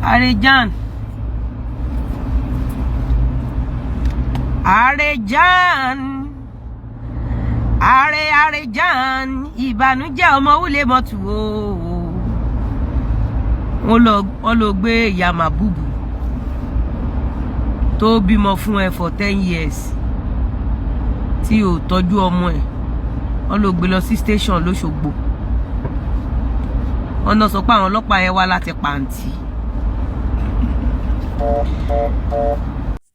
Arejan, Arejan, Are Arejan, ìbànújẹ́ ọmọ wúlé mọ́tò o. Wọ́n lọ gbé ìyá Màbúbù tó bímọ fún ẹ for 10 years tí ò tọ́jú ọmọ ẹ̀, wọ́n lọ gbé lọ sí station lÓṣogbo. Wọ́n náà sọ pé àwọn ọlọ́pàá yẹn wá láti Pàǹtí.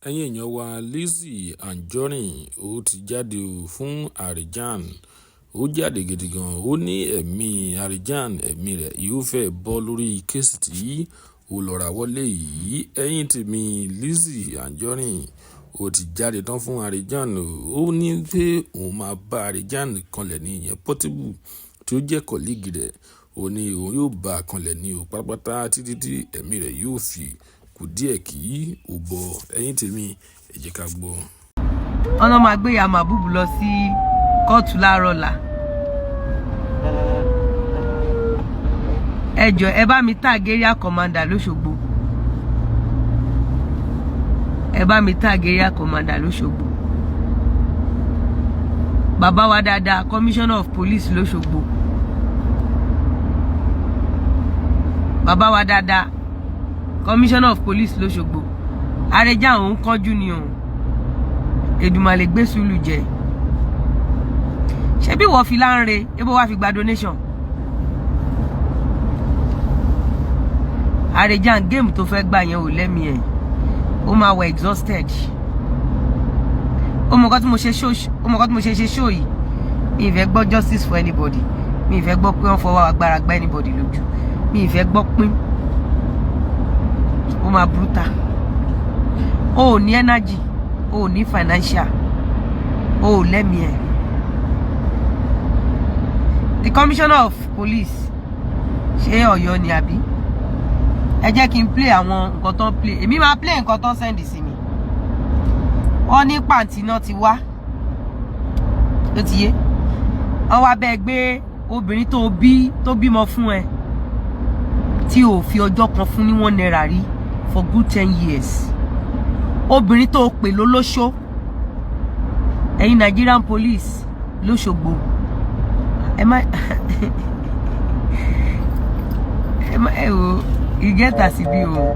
Ẹ̀yin èèyàn wa, Lizzy Anjorin ó ti jáde ó fún Arejan. Ó jáde gidi gan. Ó ní ẹ̀mí Arejan, ẹ̀mí rẹ̀ yóò fẹ́ bọ́ lórí case tí ó lọ́ọ́ ra wọlé yìí. Ẹ̀yin tèmi, Lizzy Anjorin ó ti jáde tán fún Arejan. Ó ní pé òun máa bá Arejan kanlẹ̀ ní, ìyẹn Portable tí ó jẹ́ colleague rẹ̀. Ó ní òun yóò bá a kanlẹ̀ ní o pátápátá títí tí ẹ̀mí rẹ̀ yóò fi kù díẹ̀ kí ó bọ́. Ẹ̀yin tèmi, ẹ jẹ́ ká gbọ́. Wọ́n náà máa gbé ìyá Màbúbù lọ sí kóòtù láàárọ̀ ọ̀la. Ẹ jọ̀ọ́, ẹ bá mi tag area commander lÓṣogbo. Ẹ bá mi tag area commander lÓṣogbo. Bàbá wa dáadáa, commissioner of police lÓṣogbo. Bàbá wa dáadáa, commissioner of police lÓṣogbo. Arejan, òun kánjú ni òun. Èdùmàlè gbé sùúrù jẹ. Ṣebí wọ́n fi Láńre ebo wá fi gba donation. Arejan, game tó fẹ́ gbà yẹn ò lẹ́mìí ẹ̀, ó máa wà exhausted. Ó mọ nǹkan tí mo ṣe show, ó mọ nǹkan tí mo ṣe ṣe show yìí. Mi ì fẹ́ gbọ́ justice for anybody. Mi ì fẹ́ gbọ́ pé wọ́n fọwọ́ agbára gbá anybody lójú. Mi ì fẹ́ gbọ́ pín. Ó máa brutal. Ó ò ní energy, ó ò ní financial, ó ò lẹ́mìí ẹ̀. The commissioner of police, ṣé Ọ̀yọ́ ni àbí? Ẹ jẹ́ kí n play àwọn nǹkan tó ń play. Èmi máa play nǹkan tó ń send sí mi. Wọ́n ní Pàǹtí náà ti wá. Ó ti yé. Wọ́n wá bẹ́ẹ̀ gbé obìnrin tó bí, tó bímọ fún ẹ, tí ò fi ọjọ́ kan fún ní ₦1 rí for good 10 years, obìnrin tó pè lólóṣó. Ẹ̀yin Nigerian police lÓṣogbo, ẹ má ẹ wò ìgẹ́ta síbí o.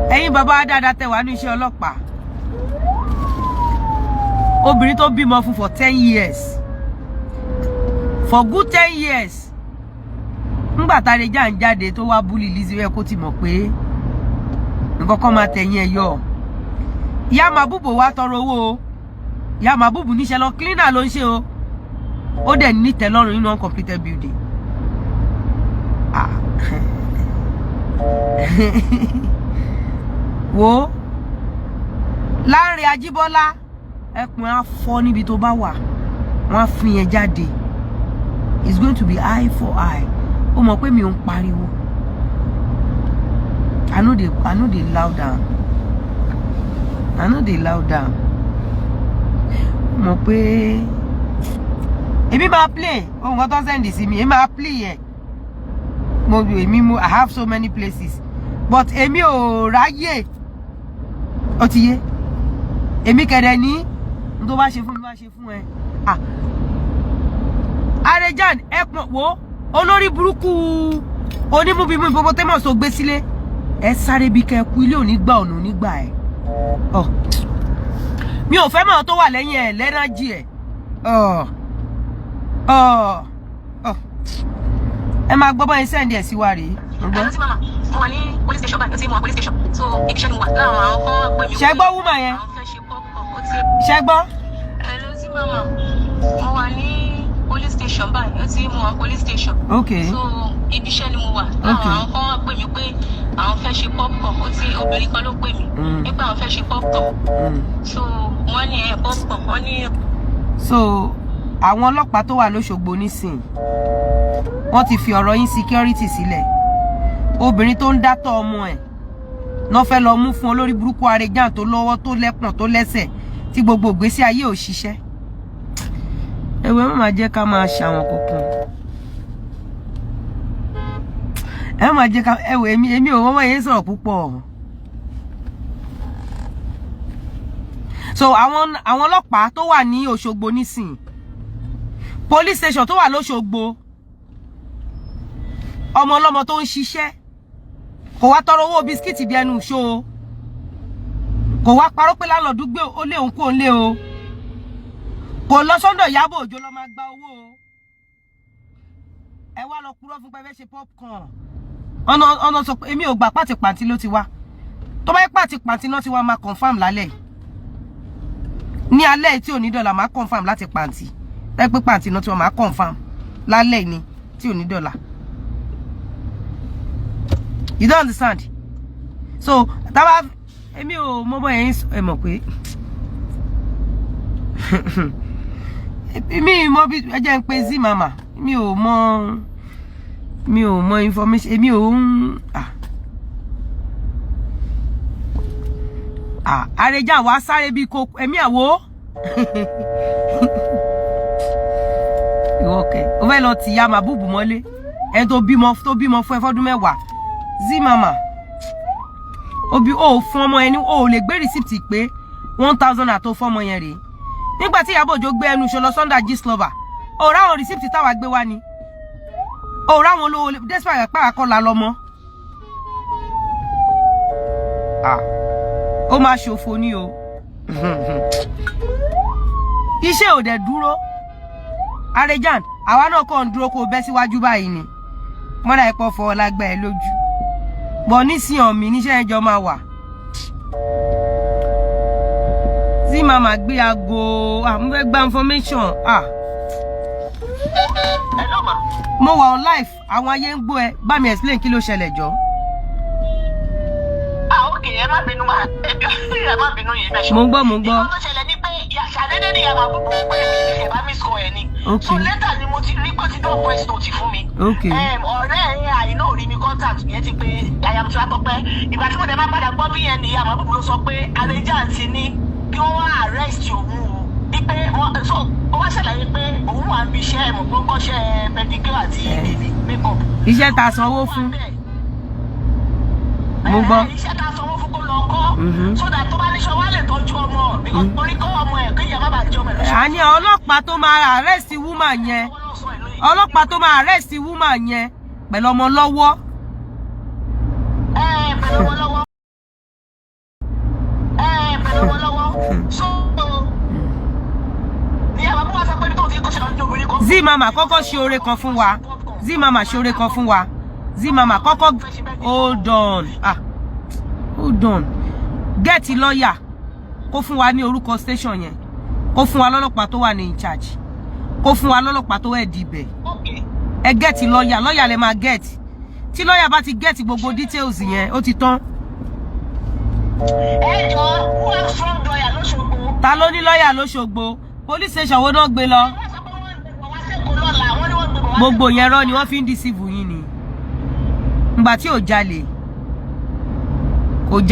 Ẹ̀yin bàbá dáadáa tẹ wà ní iṣẹ́ ọlọ́pàá, obìnrin tó bímọ fún for 10 years, for good 10 years, ńgbà tá ń jáde tó wá bully Lizzy rẹ, kó ti mọ̀ pé nǹkan kan máa tẹ̀yìn ẹ̀ yọ. Ìyá Màbúbò wá tọrọ owó o. Ìyá Màbúbù níṣẹ́ lọ, cleaner ló ń ṣe o. Ó dẹ̀ nítẹ́lọ́rùn nínú uncompleted building. Ah. Wo Láńrè Ajíbọ́lá, ẹkùn á fọ́ níbi tó bá wà, wọ́n á fi yẹn jáde. It's going to be eye for eye. Ó mọ̀ pé mi ò ń pariwo. I no dey loud down. I no dey loud down. Ó mọ̀ pé èmi máa play ohun kan tó send sí mi. Èmi máa play ẹ̀. Mo èmi mo I have so many places, but èmi ò ráyè. Ó ti yé. Èmi kẹ̀dẹ̀ ní n tó bá ṣe fún mi, bá ṣe fún ẹ. Ah, Arejan, ẹpọn wo olórí burúkú onímúbímú hippopotamus tó gbé sílé ẹ, sáré bí kẹ kú. Ilé òní gbà, ọ̀nà òní gbà ẹ. Ọ mi ò fẹ́ mọ̀ tó wà lẹ́yìn ẹ̀ lẹ́nájì ẹ̀. Ọ ọ ọ ẹ máa gbọ́ báyìí, send ẹ̀ sí wa rèé. Mo gbọ́. Hello, sí mama, mo wà ní police station báyìí, ó ti mú wa police station. So ibi iṣẹ́ ni mo wà. Láwọn àwọn kan pè mí. Ṣé gbọ́ woman yẹn? Àwọn fẹ́ ṣe popcorn, ó ti. Ṣé gbọ́? Hello, sí mama, mo wà ní police station báyìí, ó ti mú wa police station. So ibi iṣẹ́ ni mo wà. Láwọn àwọn kan pè mí pé àwọn fẹ́ ṣe popcorn, ó ti obìnrin kan ló pè mí. Nípa àwọn fẹ́ ṣe popcorn. So wọ́n ní ẹ̀ popcorn, wọ́n ní. So àwọn ọlọ́pàá tó wà lÓṣogbo nísìn, wọ́n ti fi ọ̀rọ̀ insecurity sílẹ̀. Obìnrin tó ń dátọ́ ọmọ ẹ̀ náà fẹ́ lọ mú fún olórí burúkú Arejan tó lọ́wọ́, tó lẹ́pọ̀n, tó lẹ́sẹ̀, tí gbogbo ìgbésí ayé ò ṣiṣẹ́. Ẹ̀wẹ̀, má máa jẹ́ ká máa ṣàwọn kankan. Ẹ má jẹ́ ká ẹ wò, èmi ò wọ́n yẹn sọ̀rọ̀ púpọ̀. So àwọn ọlọ́pàá tó wà ní Òṣogbo nísìn, police station tó wà lóṣogbo, ọmọ ọlọ́mọ tó ń ṣiṣẹ́ kò wá tọrọ owó biscuit bí ẹnu ìṣó o, kò wá parọ́ pé landlord gbé ó lé òun kó lé o, kò lọ sọ́dọ̀ Ìyábọ̀ Òjó lọ máa gba owó o. Ẹ wá lọ purọ́ fún pé ẹ fẹ́ ṣe popcorn. Ọ̀nà sọ pé èmi ò gbà pàtìpàtì ló ti wá. Tó bá yẹ pàtìpàtì náà ti wá, máa confirm lálẹ́ yìí, ní alẹ́ tí ò ní dọ̀là, máa confirm láti pàǹtì tẹ́ pé pàǹtì náà tí wọ́n máa confirm lálẹ́ ni tí ò ní dọ̀là. You don't understand? So tábà èmi ò mọ bọ́ yẹn, ẹ mọ̀ pé mi mọ bí ẹ jẹ́ ń pe Zee Mama. Mi ò mọ information, èmi ò ń Àrèjà wàá sáré bí kò ẹ̀mí àwo ìwọ kẹ o fẹ́ lọ tìyá màbúbù mọ́lé, ẹni tó bímọ fún ẹ fọ́dún 10. Zee Mama, obi o fún ọmọ ẹni o lè gbé receipt pé 1,000 àtó fún ọmọ yẹn rèé. Nígbà tí Ìyábọ̀ Òjó gbé ẹnu ṣọlọ Sunday Gistlover, o ráwọn receipt táwa gbé wá ni, o ráwọn olówó despite pé àkọlà lọmọ ó máa ṣòfò ní o. Iṣẹ́ ò dẹ̀ dúró. Arejan, àwa náà kàn ń dúró kó o bẹ́ síwájú báyìí ni mọ́dà ẹ̀pọ̀ fọ́ lágbá ẹ lójú bọ̀ nísìnyí ọ̀mì níṣẹ́ ẹjọ́ máa wà. Zee Mama gbé aago, mo fẹ́ gba information. Hello ma. Mo wà on live, àwọn ayé ń gbọ́ ẹ. Bá mi explain kí ló ṣẹlẹ̀ jọ. Ah, ok, ẹ má bínú ma, ẹ má bínú yìí bẹ́ẹ̀ ṣe. Mo ń gbọ́, mo ń gbọ́. Ìkan tó ṣẹlẹ̀ ni pé ṣàdédé ni ìyá màbúbù pé mi ní ṣe bá mi sọ ẹ ni. So later ni mo ti rí pé ó ti drop voice note fún mi. Ọ̀rẹ́ ẹ̀ àìná ò rí mi contact yẹn ti pé àyàmùtúrà tọpẹ́. Ìgbà tí mo dẹ̀ máa padà gbọ́ bí yẹn ni ìyá màbúbù ló sọ pé Àrèjà ti ní kí wọ́n wá arrest òun o. Wípé wọ́n so ó wá ṣàlàyé pé òun wà níbi iṣẹ́ ẹ̀mọ̀ pé ó ń kọ́ṣẹ́ pedicure àti gèlè makeup. Iṣẹ́ ta sanwó fún. Mo gbọ́. Iṣẹ́ ta sanwó fún kó lọ kọ́. So that tó bá níṣọ wá lè tọ́jú ọmọ, because orí kọ́ ọmọ ẹ̀ kí ìyá má bàa jẹ ọmọ ẹ̀ lọ́sọ̀ọ́. Àní ọlọ́pàá tó máa arrest woman yẹn, ọlọ́pàá tó máa arrest woman yẹn pẹ̀lú ọmọ lọ́wọ́. Pẹ̀lú ọmọ lọ́wọ́. Pẹ̀lú ọmọ lọ́wọ́. So ní àwọn abúlé sọ pé nítorí tí kò ṣe lọ́jọ́ obìnrin kan. Zee Mama kọ́kọ́ ṣe oore kan fún wa. Zee Mama ṣe oore kan fún wa. Zee Mama kọ́kọ́, hold on, ah, hold on, get lawyer kó fún wa ní orúkọ station yẹn, kó fún wa lọ́lọ́pàá tó wà ní in charge, kó fún wa lọ́lọ́pàá tó ẹ̀ dìbẹ̀. Ẹ get lawyer, lawyer lè máa get. Tí lawyer bá ti get gbogbo details yẹn, ó ti tán. Ẹ jọ, who have strong lawyer lóṣogbo? Ta ló ní lawyer lóṣogbo? Police station wo náà gbé lọ? Wọ́n sọ pé wọ́n gbé bọ̀ wá sẹ́kọ̀ọ́ lọ́la, wọ́n ní wọ́n gbé bọ̀ wá. Gbogbo yẹn rọ ni wọ́n fi ń deceive yín ni. Ngbà tí ò jalè, kò jalè.